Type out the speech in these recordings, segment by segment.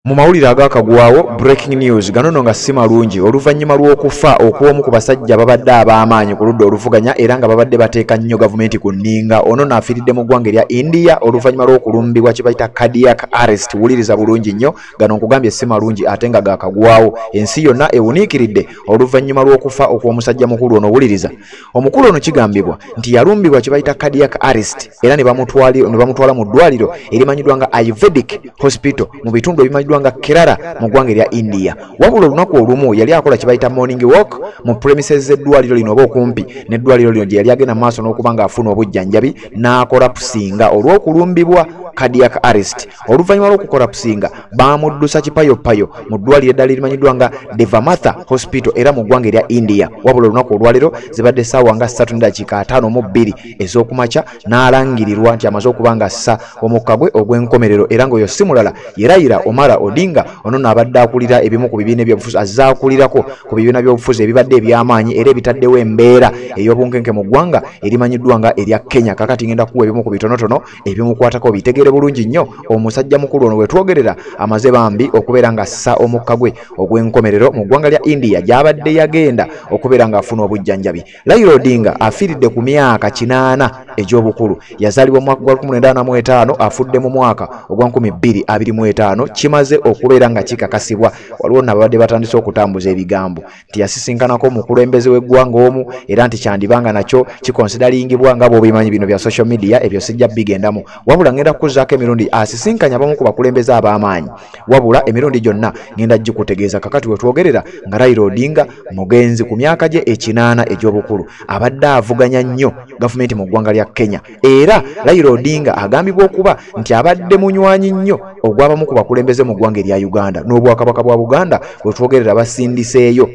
Mu mawulire agakagwawo, breaking news gano nno nga si malungi oluvannyuma lw'okufa okw'omu ku basajja babadde ab'amaanyi ku ludda oluvuganya era nga babadde bateeka nnyo gavumenti ku nninga. Ono n'afiiridde mu ggwanga erya India oluvannyuma lw'okulumbibwa kye bayita cardiac arrest. Wuliriza bulungi nnyo, gano nkugambye si malungi ate nga gakagwawo. Ensi yonna ewuniikiridde oluvannyuma lw'okufa okw'omusajja mukulu ono. Wuliriza, omukulu ono kigambibwa nti yalumbibwa kye bayita cardiac arrest era ne bamutwala mu ddwaliro erimanyiddwa nga Ayurvedic Hospital mu bitundu ebimanyiddwa nga Kerala mu ggwanga erya India. Wabula olunaku olumu yali akola kye bayita morning walk mu premises z'eddwaliro lino oba okumpi n'eddwaliro lino gye yali agenda maaso n'okuba ng'afuna obujjanjabi n'akorapusinga olw'okulumbibwa cardiac arrest. Oluvannyuma lw'okukorapusinga baamuddusa kipayopayo mu ddwaliro eddala erimanyiddwa nga Devamatha Hospital era mu ggwanga erya India. Wabula olunaku olwaleero zibadde ssaawa nga 3:52 ez'okumakya n'alangirirwa nti amaze okuba nga assa omukka gwe ogw'enkomerero, era ng'oyo si mulala ye Raila Omara Odinga. Ono n'abadde akulira ebimu ku bibiina ebyobufuzi, azze akulirako ku bibiina by'obufuzi ebibadde eby'amaanyi era ebitaddewo embeera ey'obunkenke mu ggwanga erimanyiddwa nga erya Kenya. Kakati ngenda kuwa ebimu ku bitonotono ebimukwatako bitegere bulungi nnyo. Omusajja mukulu ono wetwogerera amaze bambi okubeera nga assa omukka gwe ogw'enkomerero mu ggwanga lya India gy'abadde yagenda okubeera ng'afuna obujjanjabi. Raila Odinga afiiridde ku myaka 80 egy'obukulu. Yazaalibwa mu mwaka gwa 1945, afudde mu mwaka ogwa 2025. Kimaze okubeera nga kikakasibwa, waliwo nabadde batandise okutambuza ebigambo nti yasisinkanako omukulembeze w'eggwanga omu era nti kyandibanga nakyo kikonsidaringibwa nga bw'obimanyi bino bya social media, ebyo sijja bigendamu. Wabula ngenda kukuzaako emirundi asisinkanya abamu ku bakulembeze ab'amaanyi, wabula emirundi gyonna ngenda gikutegeeza. Kakati wetwogerera nga Raila Odinga mugenzi ku myaka gye 80 egy'obukulu, abadde avuganya nnyo gavumenti mu ggwanga lya Kenya. Era Raila Odinga agambibwa okuba nti abadde munywanyi nnyo ogw'abamu ku bakulembeze mu ggwanga erya Uganda n'Obwakabaka bwa Buganda. Wetwogerera basindiseeyo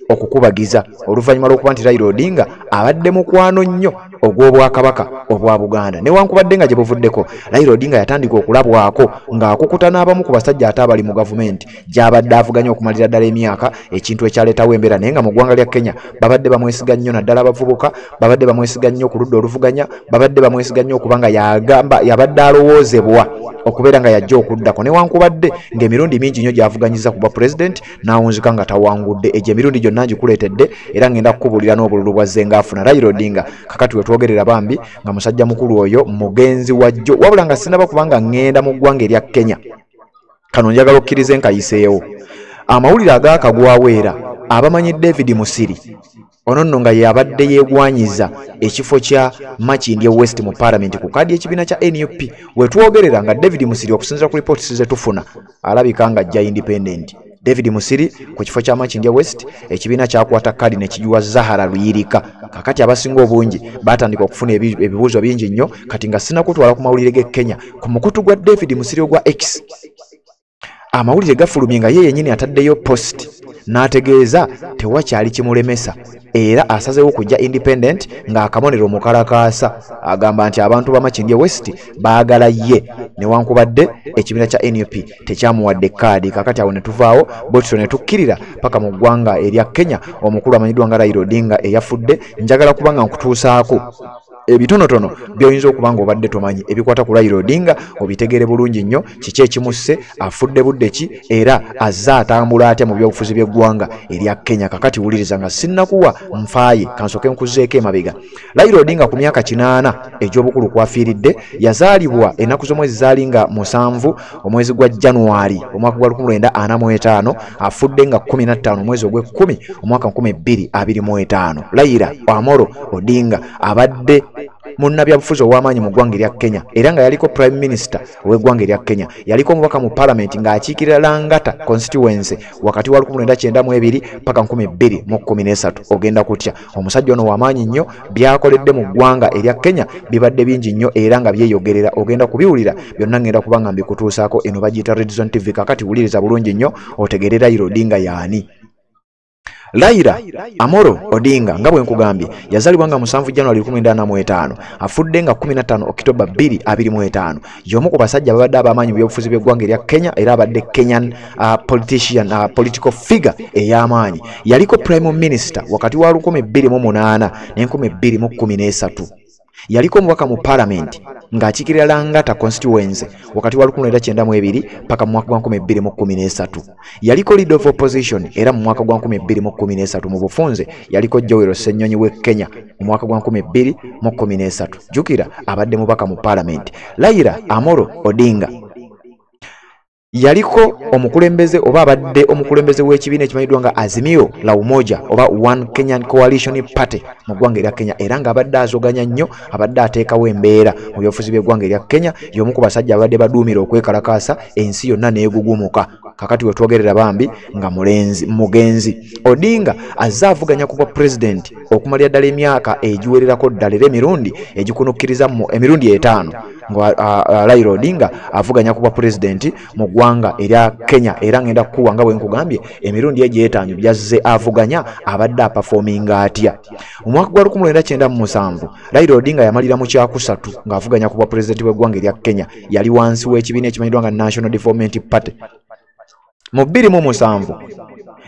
okukubagiza oluvannyuma lw'okuba nti Raila Odinga abadde mukwano nnyo ogw'Obwakabaka obwa Buganda. Newankubadde nga gye buvuddeko Raila Odinga yatandika okulabwako ng'akukuta n'abamu ku basajja ate abali mu gavumenti gy'abadde avuganya okumalira ddala emyaka, ekintu ekyaleetawo embeera. Naye nga mu ggwanga lya Kenya babadde bamwesiga nnyo, naddala abavubuka babadde bamwesiga nnyo ku ludda oluvuganya, babadde bamwesiga nnyo okubanga yagamba yabadde alowoozebwa okubeera nga yajja okuddako, newankubadde ng'emirundi mingi nnyo gy'avuganyiza ku bwa pulezidenti n'awunzika nga tawangudde. Egyo emirundi gyonna ngikuleetedde era ngenda kukubuulira n'obululu bwazze ng'afuna Raila Odinga. Kakati wetwogerera bambi nga musajja mukulu oyo mugenzi wajjo. Wabula nga sinaba kubanga ngenda mu ggwanga erya Kenya, kano njagala okkirize nkayiseewo amawulire agakagwawo era abamanyi David Musiri. Ono nno nga yabadde yeegwanyiza ekifo kya Makindye West mu Parliament ku kaadi y'ekibiina kya NUP. Wetwogerera nga David Musiri okusinziira ku ripooti ze tufuna alabika nga ajja independent. David Musiri ku kifo kya Makindye West ekibiina kyakwata kaadi ne kigiwa Zahara Luyirika. Kakati abasinga obungi batandika okufuna ebibuuzo bingi nnyo. Kati nga sinakutwala ku mawulire g'e Kenya, ku mukutu gwa David Musiri ogwa X amawulire gafulumye nga ye yennyini ataddeyo post n'ategeeza tewakyali kimulemesa era asazeewo okujja independent ng'akabonero omukalakaasa. Agamba nti abantu ba Makindye West baagala ye, newankubadde ekibiina kya NUP tekyamuwadde kaadi. Kakati awo ne tuvaawo bwetutyo ne tukkirira paka mu ggwanga erya Kenya. Omukulu amanyiddwa nga Raila Odinga eyafudde, njagala kuba nga nkutuusaako ebitonotono by'oyinza okuba nga obadde tomanyi ebikwata ku Raila Odinga, obitegere bulungi nnyo kiki ekimusse, afudde budde ki, era azze atambula atya mu byobufuzi by'eggwanga erya Kenya. Kakati wuliriza nga sinnakuwa nfaaye, kansooke nkuzeeko emabega. Raila Odinga ku myaka 80 egy'obukulu kwafiiridde. Yazaalibwa ennaku z'omwezi zaali nga 7 omwezi gwa Januari omwaka gwa 1945, afudde nga 15 omwezi ogw'ekumi omwaka 2025. Raila Amolo Odinga abadde munnabyabufuzi ow'amaanyi mu ggwanga erya Kenya era nga yaliko Prime Minister ow'eggwanga erya Kenya. Yaliko omubaka mu Parliament ng'akiikirira Langata constituency wakati wa 1992 paka 2013. Ogenda kutya, omusajja ono w'amaanyi nnyo, byakoledde mu ggwanga erya Kenya bibadde bingi nnyo era nga byeyogerera. Ogenda kubiwulira byonna, ngenda kuba nga mbikutuusaako. Eno bagiyita Redzone TV. Kakati wuliriza bulungi nnyo otegeere Raila Odinga y'ani. Raila Amolo Odinga nga bwe nkugambye yazaalibwa nga 7 Januari 1945, afudde nga 15 Oktoba 2025. Y'omu ku basajja ababadde ab'amaanyi mu byobufuzi by'eggwanga erya Kenya era abadde Kenyan politician, political figure ey'amaanyi. Yaliko Prime Minister wakati wa 2008 ne 2013. Yaliko omubaka mu Parliament ng'akiikirira Langata constituency wakati wa 1992 paka mu mwaka gwa 2013. Yaliko leader of opposition era mu mwaka gwa 2013 mu bufunze yaliko Joel Ssenyonyi w'e Kenya mu mwaka gwa 2013. Jjukira abadde mubaka mu parliament. Raila Amolo Odinga yaliko omukulembeze oba abadde omukulembeze w'ekibiina ekimanyiddwa nga Azimio la Umoja oba One Kenyan Coalition Party mu ggwanga erya Kenya, era ng'abadde azoganya nnyo, abadde ateekawo embeera mu byobufuzi by'eggwanga erya Kenya. Y'omu ku basajja abadde baduumira okwekalakaasa ensi yonna n'egugumuka. Kakati we twogerera bambi nga mulenzi mugenzi Odinga azze avuganya ku bwa pulezidenti okumalira ddala emyaka egiwererako ddala, era emirundi egikunukkiriza mu emirundi 5 nga Raila Odinga avuganya ku bwa pulezidenti mu ggwanga erya Kenya. Era ngenda kukuwa nga bwe nkugambye emirundi egyo 5 byazze avuganya abadde apafominga atya. Mu mwaka gwa 1997 Raila Odinga yamalira mu kyakusatu ng'avuganya ku bwa pulezidenti w'eggwanga erya Kenya. Yali wansi w'ekibiina ekimanyiddwa nga National Development Party. Mu 2007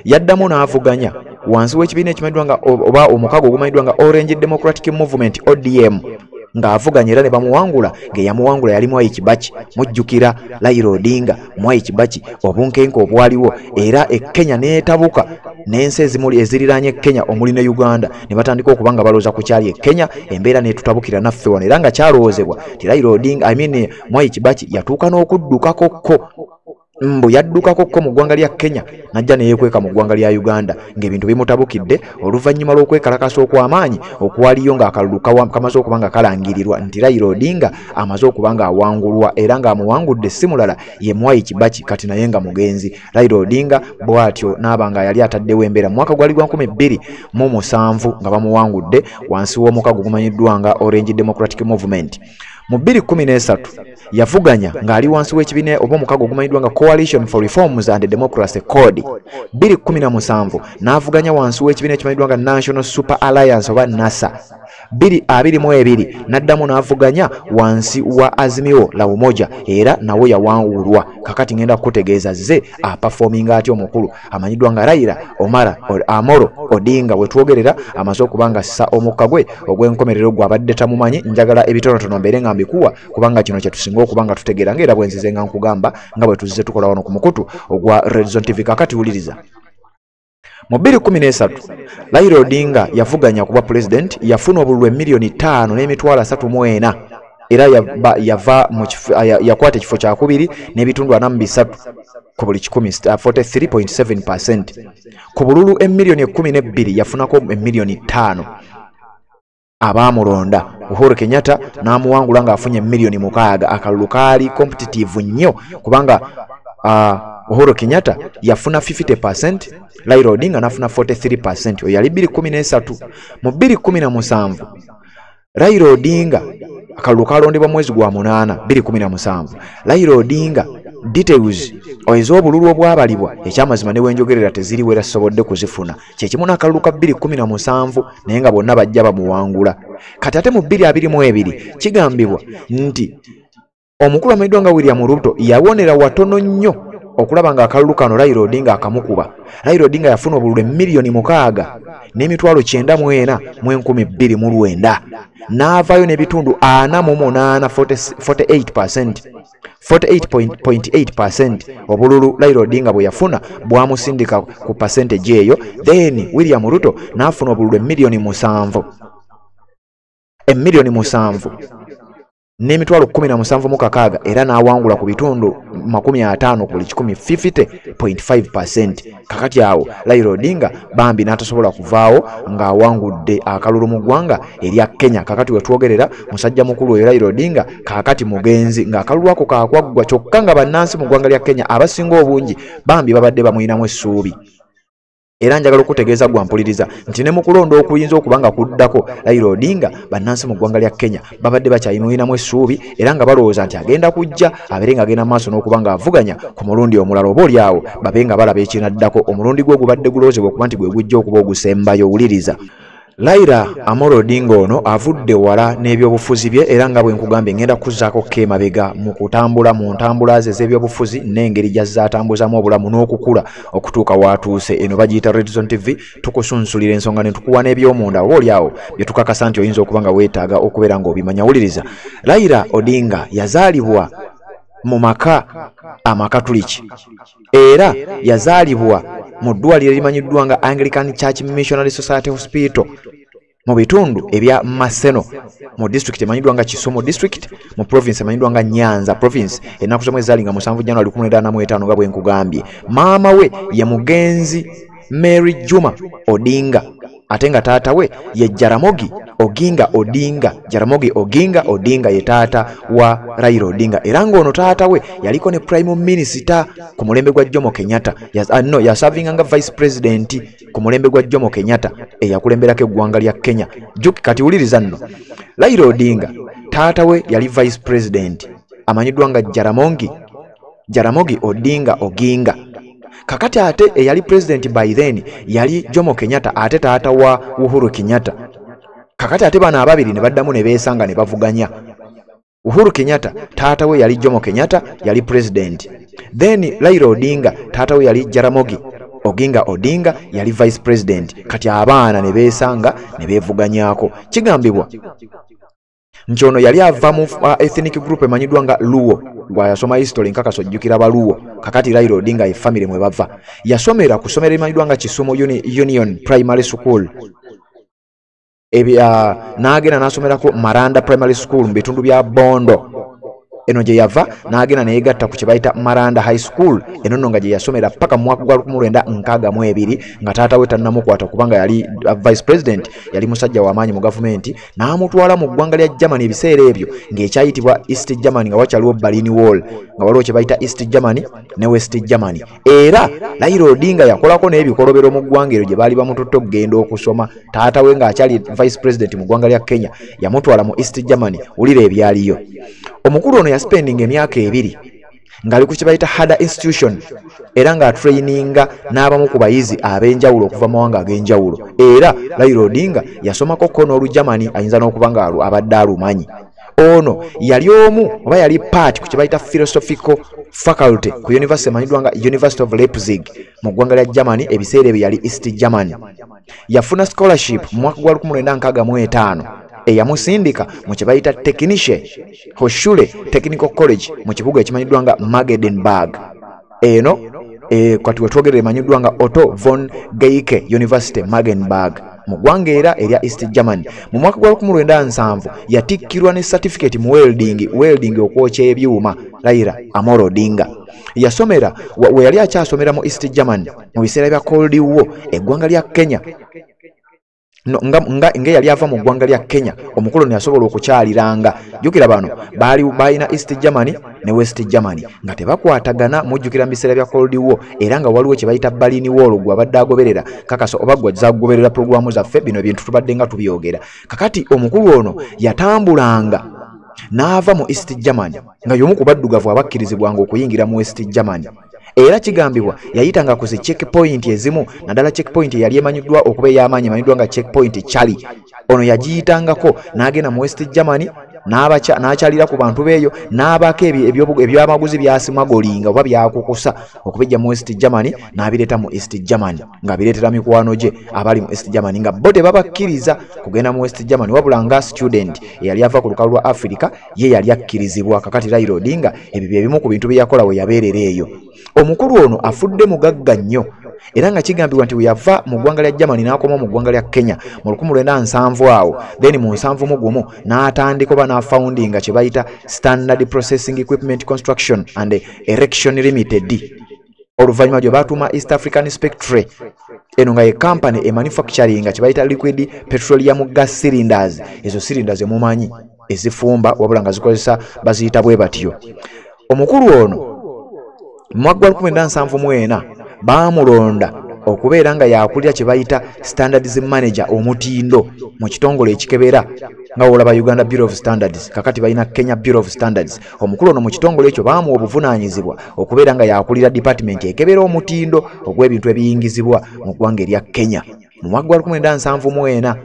yaddamu n'avuganya wansi w'ekibiina ekimanyiddwa nga oba omukago ogumanyiddwa nga Orange Democratic Movement ODM ng'avuganya era ne bamuwangula. Ng'eyamuwangula yali Mwai Kibaki. Mujjukira Raila Odinga, Mwai Kibaki, obunkenke obwaliwo, era e Kenya n'etabuka n'ensi ezimuli eziriraanye Kenya omuli ne Uganda ne batandika okuba nga balowooza ku kyali e Kenya, embeera n'etutabukira naffe wano. Era nga kyalowoozebwa nti Raila Odinga, I mean Mwai Kibaki yatuuka n'okuddukakokko, mbu yaddukakokko mu ggwanga lya Kenya n'ajja ne yeekweka mu ggwanga lya Uganda ng'ebintu bimutabukidde oluvannyuma lw'okwekalakasa okw'amaanyi okwaliyo ng'akalulu kamaze okuba nga kalangirirwa nti Raila Odinga amaze okuba nga awangulwa, era ng'amuwangudde si mulala ye Mwai Kibaki, kati naye nga mugenzi. Raila Odinga bw'atyo n'aba nga yali ataddewo embeera mu mwaka gwali gwa 2007 nga bamuwangudde wansi w'omukago gumanyiddwa nga Orange Democratic Movement. Mu 2013 yavuganya ng'ali wansi w'ekibiina oba omukago ogumanyiddwa nga Coalition for Reforms and Democracy CORD. 2017 n'avuganya wansi w'ekibiina ekimanyiddwa nga National Super Alliance oba NASA. 2022 n'addamu n'avuganya wansi wa Azimio la Umoja era nawo yawangulwa. Kakati ngenda kukutegeeza ze apafominga atya omukulu amanyiddwa nga Raila Omara Amolo Odinga. We twogerera amaze okuba nga ssa omukka gwe ogw'enkomerero gw'abadde tamumanyi. Njagala ebitonotono mbeere nga mbikuwa kubanga kino kye tusinga okuba nga tutegeera, ng'era bwe nzize nga nkugamba nga bwe tuzze tukola wano ku mukutu ogwa Red Zone TV. Kakati wuliriza. Mu 2013 Raila Odinga yavuganya ku bwa pulezidenti, yafuna obululu 5,334,000 era yakwata ekifo kyakubiri n'ebitundu 43 ku buli kikumi, 43.7%. Ku bululu 12,000,000 yafunako 5,000,000 abaamulonda. Uhuru Kenyatta n'amuwangula ng'afunye 6,000,000. Akalulu kaali competitive nnyo kubanga Uhuru Kenyatta yafuna 50%, Raila Odinga n'afuna 43%. Oyo yali 2013. Mu 2017 Raila Odinga akalulu kalondebwa mwezi gwa 8 2017. Raila Odinga details ez'obululu obwabalibwa ekyamazima ne wenjogerera teziriwera sobodde kuzifuna. Kyekimu n'akalulu ka 2017 naye nga bonna bajja bamuwangula. Kati ate mu 2022 kigambibwa nti omukulu amanyiddwa nga William Ruto yawonera watono nnyo okulaba nga akalulu kano Raila Odinga akamukuba. Raila Odinga yafuna obululu 6,904,209 n'avaayo n'ebitundu 48, 48%, 48.8% obululu Raila Odinga bwe yafuna bwamusindika ku percentage eyo. Then William Ruto n'afuna obululu 7,000,000 7,000,000 n'emitwalo 17,600 era n'awangula ku bitundu 50 ku buli kikumi, 50.5%. Kakati awo Raila Odinga bambi n'atasobola kuvaawo ng'awangudde akalulu mu ggwanga erya Kenya. Kakati we twogerera musajja mukulu oyo Raila Odinga kakati mugenzi ng'akalulu ako kakwaggwa, kyokka nga bannansi mu ggwanga lya Kenya abasinga obungi bambi babadde bamuyinamu essuubi. Era njagala okutegeeza gwa mpuliriza nti ne mu kulonda okuyinza okuba nga kuddako Raila Odinga bannansi mu ggwanga lya Kenya babadde bakyayimuyinamu essuubi era nga balowooza nti agenda kujja abeere ng'agenda maaso n'okuba ng'avuganya ku mulundi omulala, oba oli awo babe nga balaba ekinaddako. Omulundi gwe gubadde gulowoozebwa okuba nti gwe gujja okuba ogusembayo. Wuliriza. Raila Amolo Odinga ono avudde wala n'ebyobufuzi bye, era nga bwe nkugambye ngenda kuzzaako ko emabega mu kutambula mu ntambula ze ez'ebyobufuzi n'engeri gy'azaatambuzamu obulamu n'okukula okutuuka w'atuuse. Eno bagiyita Red Zone TV, tukusunsulira ensonga ne tukuwa n'ebyomunda oba oliawo bye tukakasa nti oyinza okuba nga weetaaga okubeera ng'obimanya. Wuliriza, Raila Odinga yazaalibwa mu maka amakatuliki era yazaalibwa mu ddwaliro erimanyiddwa nga Anglican Church Missionary Society Hospital mu bitundu ebya Maseno mu district emanyiddwa nga Kisumu district mu province emanyiddwa nga Nyanza province. Ennaku z'omwezi zaali nga 7 January 1985 nga bwe nkugambye. Maama we ye mugenzi Mary Juma Odinga, ate nga taata we ye Jaramogi Oginga Odinga. Jaramogi Oginga Odinga ye taata wa Raila Odinga, era ng'ono taata we yaliko ne prime minister ku mulembe gwa Jomo Kenyatta. Yasavinga nga vice president ku mulembe gwa Jomo Kenyatta eyakulemberako eggwanga lya Kenya. Juki kati wuliriza nno, Raila Odinga taata we yali vice president amanyiddwa nga Jaramogi Odinga Oginga. Kakati ate eyali president by then yali Jomo Kenyatta, ate taata wa Uhuru Kenyatta. Kakati ate bano ababiri ne baddamu ne beesanga ne bavuganya. Uhuru Kenyatta taata we yali Jomo Kenyatta, yali president. Then Raila Odinga taata we yali Jaramogi Oginga Odinga, yali vice president. Kati abaana ne beesanga ne beevuganyako. Kigambibwa nti ono yali ava mu ethnic group emanyiddwa nga Luo. Gwayasoma history nkakasa ojjukira Baluo. Kakati Raila Odinga ye family mwe bava. Yasomera ku ssomero erimanyiddwa nga Kisumu Union Primary School. N'agenda n'asomerako Maranda Primary School mu bitundu bya Bondo. Eno gye yava n'agenda ne yeegatta ku kye bayita Maranda High School, eno nno nga gye yasomera paka mu mwaka gwa 1962 nga taata we tannamukwata kubanga yali vice president, yali musajja w'amaanyi mu gavumenti, n'amutwala mu ggwanga lya Germany ebiseera ebyo ng'ekyayitibwa East Germany, nga wakyaliwo Berlin Wall, nga waliwo kye bayita East Germany ne West Germany. Era Raila Odinga yakolako n'ebikolobero mu ggwanga eryo gye baali bamututte okugenda okusoma. Taata we ng'akyali vice president mu ggwanga lya Kenya yamutwala mu East Germany. Wulira ebyaliyo. Omukulu ono yaspendinga emyaka 2 ng'ali ku kye bayita Harder Institution, era ng'atraininga n'abamu ku bayizi ab'enjawulo okuva mu mawanga ag'enjawulo. Era Raila Odinga yasomako ko n'Olugermany, ayinza n'okuba nga abadde alumanyi. Ono yali omu oba yali part ku kye bayita Philosophical Faculty ku university emanyiddwa nga University of Leipzig mu ggwanga lya Germany. Ebiseera ebyo yali East Germany. Yafuna scholarship mu mwaka gwa 1965 eyamusindika mu kye bayita Technische Hochschule Technical College mu kibuga ekimanyiddwa nga Magdeburg. Eno kati wetwogerera emanyiddwa nga Otto von Guericke University Magdeburg mu ggwanga era erya East Germany. Mu mwaka gwa 1970 yatikkirwa ne certificate mu welding okwokya ebyuma. Raila Amolo Odinga yasomera we yali akyasomera mu East Germany mu biseera bya Cold War. Eggwanga lya Kenya nga yali ava mu ggwanga lya Kenya, omukoloni yasobola okukyaliranga. Jjukira bano baali balina East Germany ne West Germany nga tebakwatagana, mujjukira mu biseera bya Cold War, era nga waliwo kye bayita Berlin Wall gwe abadde agoberera. Kakasa oba gwe agoberera pulogulaamu zaffe, bino ebintu tubadde nga tubyogera. Kakati omukulu ono yatambulanga n'ava mu East Germany nga y'omu ku baddugavu abakkirizibwanga okuyingira mu West Germany. Era kigambibwa yayitanga ku zi checkpoint ezimu, naddala checkpoint eyali emanyiddwa okuba ey'amaanyi emanyiddwa nga checkpoint Charlie. Ono yagiyitangako n'agenda mu West Germany n'akyalira ku bantu beeyo, n'abaako ebyamaguzi byasimagolinga oba byakukusa okubijja mu West Germany n'abireeta mu East Germany, ng'abireetera mikwano gye abali mu East Germany, nga bo tebabakkiriza kugenda mu West Germany, wabula nga student eyali ava ku lukalu lwa Africa ye yali akkirizibwa. Kakati Raila Odinga ebyo bye bimu ku bintu bye yakola we yabeerera eyo. Omukulu ono afudde mugagga nnyo, era nga kigambibwa nti we yava mu ggwanga lya Germany n'akoma mu ggwanga lya Kenya mu 1970 awo, then mu 71 n'atandika oba n'afoundinga kye bayita Standard Processing Equipment Construction and Erection Limited, oluvannyuma gye baatuuma East African Spectre. Eno nga ye company emanufacturinga kye bayita liquid petroleum gas cylinders. Ezo cylinders emumanyi ezifumba wabula nga zikozesa baziyita bwe batyo. Omukulu ono mu mwaka gwa 1974 baamulonda okubeera nga yakulira kye bayita standards manager, omutindo mu kitongole ekikebera nga olaba Uganda Bureau of Standards. Kakati balina Kenya Bureau of Standards. Omukulu ono mu kitongole ekyo baamuwa obuvunaanyizibwa okubeera nga yakulira department ekebera omutindo ogw'ebintu ebiyingizibwa mu ggwanga erya Kenya. Mu mwaka gwa 1974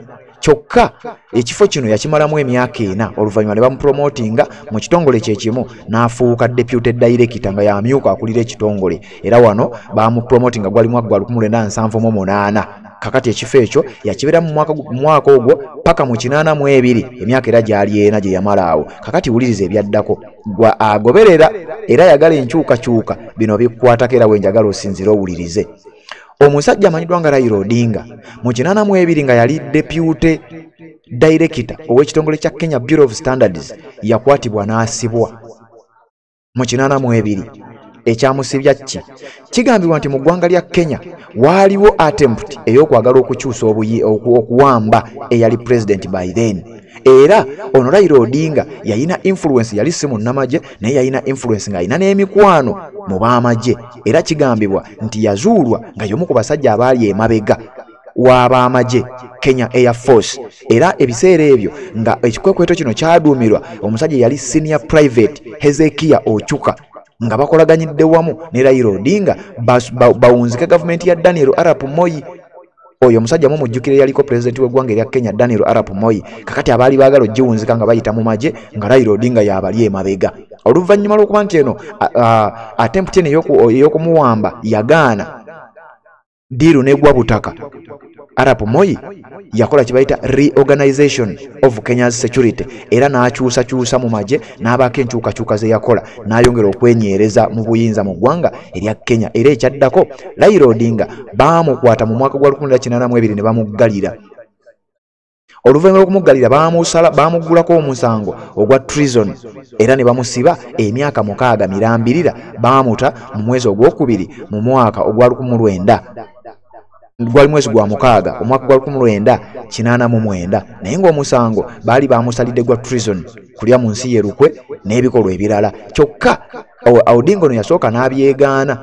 Kyokka ekifo kino yakimalamu emyaka 4, oluvannyuma ne bamupromotinga mu kitongole kye kimu n'afuuka deputy director nga yamyuka akulira ekitongole, era wano bamupromotinga gwali mwaka gwa 1978. Kakati ekifo ekyo yakibeera mu mwaka ogwo paka mu 82, emyaka era gyali 4 gye yamala awo. Kakati wuliriza ebyaddako, gwa agoberera era yagala enkyukakyuka, bino bikwatako era wenjagala osinzire owulirize. Omusajja amanyiddwa nga Raila Odinga mu 82 nga yali deputy director ow'ekitongole kya Kenya Bureau of Standards yakwatibwa n'asibwa mu 82. Ekyamusibya ki? Kigambibwa nti mu ggwanga lya Kenya waaliwo attempt ey'okwagala okukyusa okuwamba eyali president by then. Era ono Raila Odinga yalina influence, yali si munnamagye naye yalina influence ng'alina n'emikwano mu b'amagye, era kigambibwa nti yazuulwa nga y'omu ku basajja abaali emabega w'ab'amagye Kenya Air Force. Era ebiseera ebyo nga ekikwekweto kino kyaduumirwa omusajja yali senior private Hezekiah Ochuka, nga bakolaganyidde wamu ne Raila Odinga bawunzike gavumenti ya Daniel Arap Moi. Oyo omusajja mumujjukire yaliko pulezidenti w'eggwanga erya Kenya Daniel Arap Moi. Kakati abaali baagala ogiwunzika nga bayita mu magye nga Raila Odinga y'abali emabega. Oluvannyuma lw'okuba nti eno attempt eno ey'okumuwamba yagaana, diiru n'egwa butaka, Arap Moi yakola kye bayita reorganization of Kenya's security, era n'akyusakyusa mu magye n'abaako enkyukakyuka ze yakola n'ayongera okwenyereza mu buyinza mu ggwanga erya Kenya. Era ekyaddako Raila Odinga baamukwata mu mwaka gwa 1982 ne bamuggalira. Oluvannyuma lw'okumuggalira baamuggulako omusango ogwa treason era ne bamusiba emyaka 6 mirambirira. Baamuta mu mwezi ogwokubiri mu mwaka ogwa 1900, gwali mwezi gwa 6 omwaka gwa 1989, naye ng'omusango baali bamusalidde gwa treason, kulya mu nsi yerukwe n'ebikolwa ebirala. Kyokka Odinga ono yasooka n'abyegaana.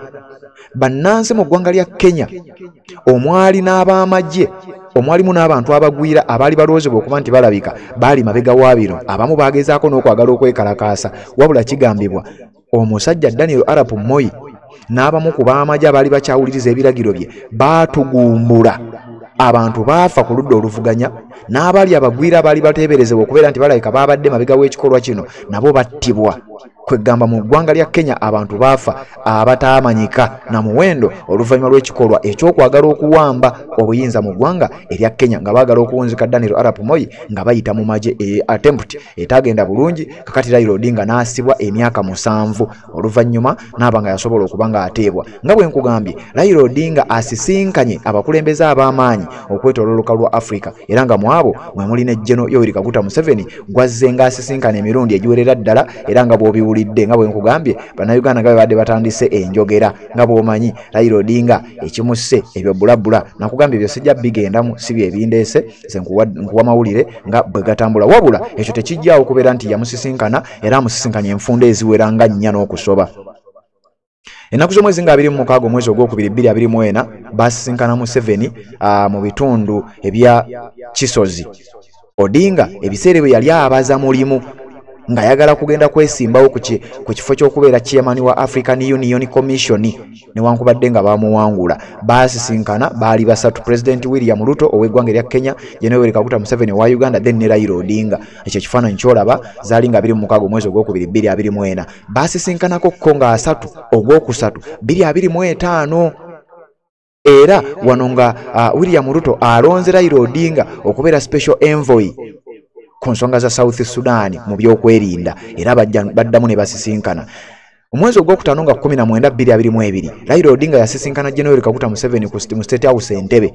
Bannansi mu ggwanga lya Kenya omwali n'ab'amagye, omwalimu n'abantu abagwira abaali balowoozebwa okuba nti balabika baali mabega wa bino, abamu baagezaako n'okwagala okwekalakaasa. Wabula kigambibwa omusajja Daniel Arap Moi n'abamu ku b'amagye abaali bakyawuliriza ebiragiro bye baatugumbula. Abantu baafa ku ludda oluvuganya, n'abaali abagwira abaali bateeberezebwa okubeera nti balabika baabadde mabega w'ekikolwa kino nabo battibwa. Kwegamba mu ggwanga lya Kenya abantu baafa abataamanyika na muwendo oluvannyuma lw'ekikolwa ekyokwagala okuwamba obuyinza mu ggwanga erya Kenya nga baagala okuwunzika Daniel Arap Moi nga bayita mu magye. Attempt etagenda bulungi. Kakati Raila Odinga n'asibwa emyaka 7 oluvannyuma n'aba nga yasobola okuba nga ateebwa. Nga bwe nkugambye, Raila Odinga asisinkanye abakulembeze ab'amaanyi okwetooloola lwa Africa, era nga mu abo mwe muli ne General Yoweri Kaguta Museveni gwazze nga asisinkana emirundi egiwerera ddala, era nga bw'obiwulidde nga bwe nkugambye bannayuganda nga babadde batandise enjogera nga bw'omanyi Raila Odinga ekimusse ebyo bulabula. Nakugambye ebyo sijja bigendamu, si bye bindeese, nze nkuwa mawulire nga bwe gatambula. Wabula ekyo tekijjaawo okubeera nti yamusisinkana, era amusisinkanye enfunda eziwera nga 4 n'okusoba. Ennaku z'omwezi nga 26 omwezi ogwokubiri 2024 basisinkana Museveni mu bitundu ebya Kisozi. Odinga ebiseera ebyo yali abaza mulimu ng'ayagala kugenda kwesimbawo ku kifo ky'okubeera chairman wa African Union Commission, newankubadde nga bamuwangula. Baasisinkana baali basatu: President William Ruto ow'eggwanga erya Kenya, General Yoweri Kaguta Museveni owa Uganda, then ne Raila Odinga. Ekyo ekifaananyi ky'olaba zaali nga 26 omwezi ogwokubiri 2024. Baasisinkanako ko nga 3 ogwokusatu 2025. Era wano nga William Ruto alonze Raila Odinga okubeera special envoy ku nsonga za South Sudan mu byokwerinda, era baddamu ne basisinkana. Omwezi ogwokutaano nga 19 2022 Raila Odinga yasisinkana General Kaguta Museveni mu State House Entebbe,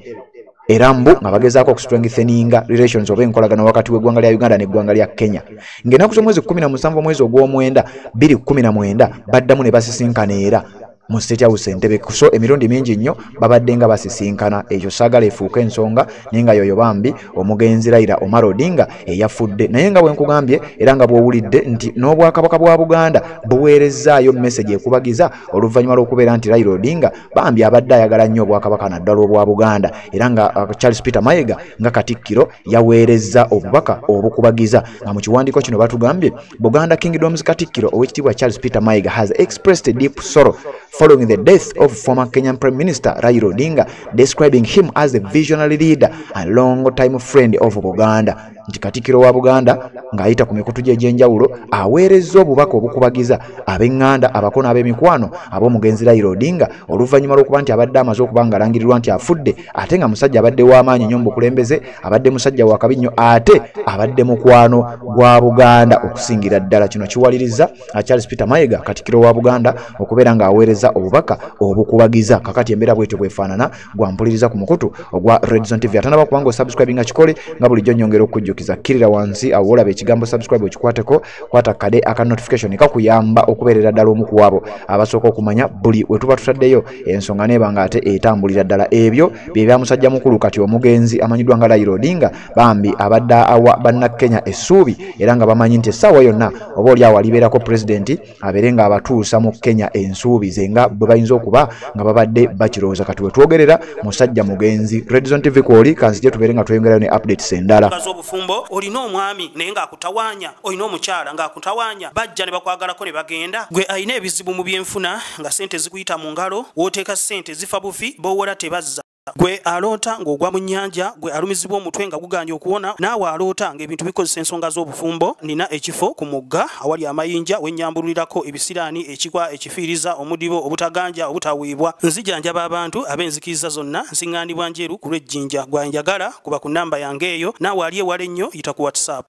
era mbu nga bagezaako okustrengtheninga relations oba enkolagano wakati w'eggwanga lya Uganda n'eggwanga lya Kenya. Ng'ennaku z'omwezi 17 omwezi ogw'omwenda 2019 baddamu ne basisinkana era mu State House Entebbe. So emirundi mingi nnyo babadde nga basisinkana. Ekyo saagala efuuke ensonga, naye nga yoyo bambi omugenzi Raila Omar Odinga eyafudde. Naye nga bwe nkugambye era nga bw'owulidde nti n'Obwakabaka bwa Buganda buweerezzaayo message ekubagiza oluvannyuma lw'okubeera nti Raila Odinga bambi abadde ayagala nnyo Obwakabaka naddala obwa Buganda, era nga Charles Peter Mayiga nga Katikkiro yaweerezza obubaka obukubagiza. Nga mu kiwandiiko kino batugambye Buganda Kingdom's Katikkiro Oweekitiibwa Charles Peter Mayiga has expressed a deep sorrow following the death of former Kenyan Prime Minister Raila Odinga, describing him as a visionary leader and long-time friend of Buganda. Nti Katikkiro wa Buganda ng'ayita ku mikutu gye egy'enjawulo aweerezza obubaka obukubagiza ab'eŋŋanda, abako n'ab'emikwano ab'omugenzi Raila Odinga oluvannyuma lw'okuba nti abadde amaze okuba ng'alangirirwa nti afudde, ate nga musajja abadde w'amaanyi nnyo mu bukulembeze, abadde musajja wa kabi nnyo, ate abadde mukwano gwa Buganda okusingira ddala. Kino kiwaliriza Charles Peter Mayiga, Katikkiro wa Buganda, okubeera ng'aweereza obubaka obukubagiza. Kakati embeera bwetyo bwefaanana. Gwampuliriza ku mukutu ogwa Red Zone TV, atanaba kubanga osubscribinga kikole nga bulijjo nnyongera okukujjukiza. Kkirira wansi awo olaba ekigambo subscribe, okikwateko, kwata kade aka notification kakuyamba okubeerera ddala omu ku abo abasooka okumanya buli we tuba tutaddeyo ensonga neeba nga ate etambulira ddala. Ebyo bye bya musajja mukulu kati omugenzi amanyiddwa nga Raila Odinga, bambi abadde awa bannakenya essuubi era nga bamanyi nti essaawa yonna oba oli awo alibeerako pulezidenti abeere ng'abatuusa mu Kenya ensuubize nga bwe bayinza okuba nga babadde bakirowooza. Kati we twogerera musajja mugenzi. Red Zone TV kwoli, kanzije tubeere nga tweyongerayo ne updates endala. Z'obufumbo, olina omwami naye ng'akutawaanya, olina omukyala ng'akutawaanya, bajja ne bakwagalako ne bagenda. Gwe alina ebizibu mu byenfuna nga sente zikuyita mu ngalo, w'oteeka sente zifa bufi, b'owola tebazza. Gwe aloota ng'ogwa mu nnyanja, gwe alumizibwa omutwe nga guganye okuwona, naawe aloota ng'ebintu bikozesa ensonga z'obufumbo, nina ekifo ku mugga awali amayinja wennyambululirako ebisiraani, ekikwa, ekifiiriza, omudibo, obutaganja, obutaweebwa. Nzijanjaba abantu ab'enzikiriza zonna, nsiŋŋaanibwa Njeru ku lw'Ejjinja. Gwanjagala kuba ku nnamba yange eyo, naawe ali ewala ennyo yita ku WhatsApp.